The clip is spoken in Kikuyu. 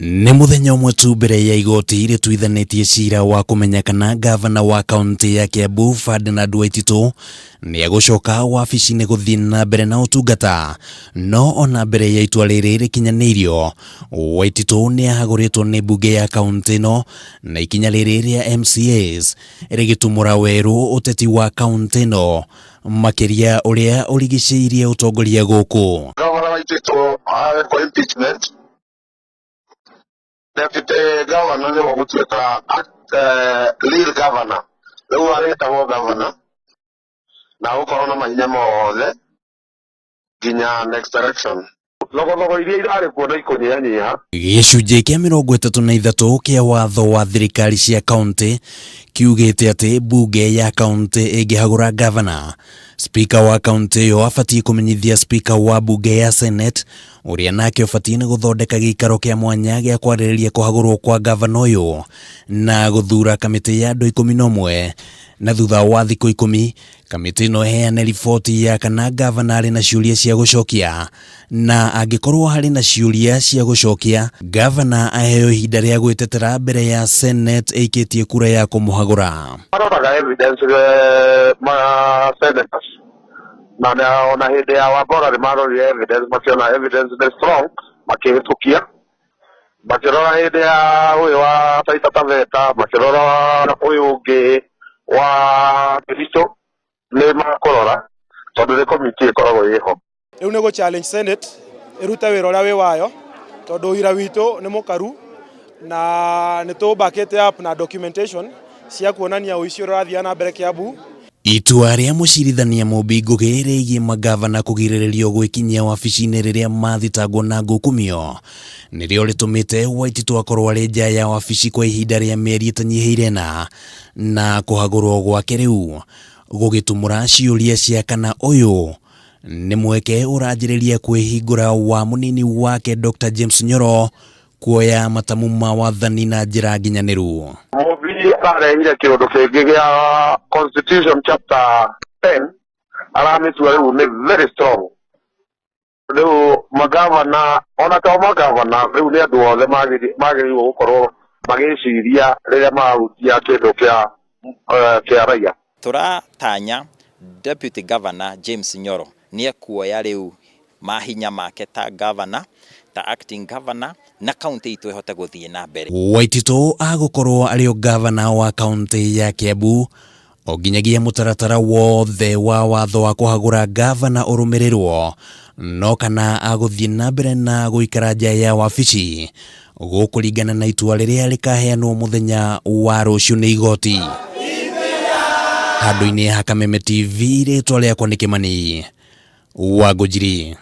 Nĩ mũthenya ũmwe tu mbere ya igoti rĩtuithanĩtie cira wa kũmenya kana ngavana wa kaunti ya Kiambu Ferdinand Waititu nĩ egũcoka wabici-inĩ gũthiĩ na mbere na ũtungata. No ona mbere ya itua rĩrĩ rĩkinyanĩirio, Waititu nĩ ahagũrĩtwo nĩ mbunge ya kaunti ĩno na ikinya rĩrĩ rĩa MCAs rĩgĩtumũra werũ ũteti wa kaunti ĩno makĩria ũrĩa ũrigicĩirie ũtongoria gũkũ. Gavana Waititu arekwo impeachment, deputy governor nĩwe ũgũtuĩka real governor, rĩu arĩtagwo governor na agũkorwo na mahinya mothe nginya next election. Thogothogo iria irarĩ kuo na ikũnyihanyiha. Gĩcunjĩ kĩa 33 kĩa watho wa thirikari cia kaunti kiugĩte atĩ mbunge ya kaunti ĩngĩhagũra ngavana, spika wa kaunti ĩyo abatiĩ kũmenyithia spika wa mbunge ya senate, ũrĩa nake ũbatiĩ nĩ gũthondeka gĩikaro kĩa mwanya gĩa kwarĩrĩria kũhagũrwo kwa ngavana ũyũ na gũthura kamĩtĩ ya andũ 11, na thutha wa thikũ 10 kamĩtĩ ĩno ĩheane riboti ya kana ngavana arĩ na ciũria cia gũcokia, na angĩkorwo harĩ na ciũria cia gũcokia, ngavana aheo ihinda rĩa gwĩtetera mbere ya senate ĩikĩtie kura ya kũmũhagũra. Maroraga evidence ma senators na ona hĩndĩ ya Wambora nĩ marorire evidence, makĩona evidence nĩ strong, makĩhĩtũkia. Makĩrora hĩndĩ ya ũyũ wa Taita Taveta, makĩrora ũyũ ũngĩ wa Kericho, nĩ makũrora tondũ nĩ committee ĩkoragwo ĩho. Rĩu nĩ gũ challenge Senate ĩrute wĩra ũrĩa wĩ wayo, tondũ ũira witũ nĩ mũkaru na nĩ tũ up na documentation cia kuonania ũici ũrĩa ũrathiĩ na mbere Kiambu. Itua rĩa mũcirithania Mumbi Ngugi rĩgiĩ mangavana kũgirĩrĩrio gwĩkinyia wabici-inĩ rĩrĩa mathitangwo na ngukumio nĩrĩo rĩtũmĩte Waititu akorwo arĩ nja ya wabici kwa ihinda rĩa mĩeri ĩtanyihĩire ĩna, na kũhagũrwo gwake rĩu gũgĩtumũra ciũria cia kana ũyũ nĩ mweke ũranjĩrĩria kwĩhingũra wa mũnini wake Dr. James Nyoro kuoya matamu ma wathani na njĩra nginyanĩru. Mumbi ararehire kĩũndũ kĩngĩ gĩa constitution chapter 10, aramĩtua rĩu nĩ very strong. Rĩu magavana, ona to magavana, rĩu nĩ andũ othe magĩrĩirwo gũkorwo magĩciria rĩrĩa marahutia kĩndũ kĩa raia. Tũratanya Deputy Governor James Nyoro nĩ ekuoya rĩu mahinya make ta governor, ta acting governor, na kaunti itũ ĩhote gũthiĩ na mbere. Waititu agũkorwo arĩ o gavana wa kaunti ya Kiambu o nginyagia mũtaratara wothe wa watho wa kũhagũra gavana ũrũmĩrĩrwo, no kana agũthiĩ na mbere na gũikara nja ya wabici gũkũringana na itua rĩrĩa rĩkaheanwo mũthenya wa rũciũ nĩ igoti. Handũ-inĩ ha Kameme TV, rĩtwa rĩakwa nĩ Kĩmani wa Ngũnjiri.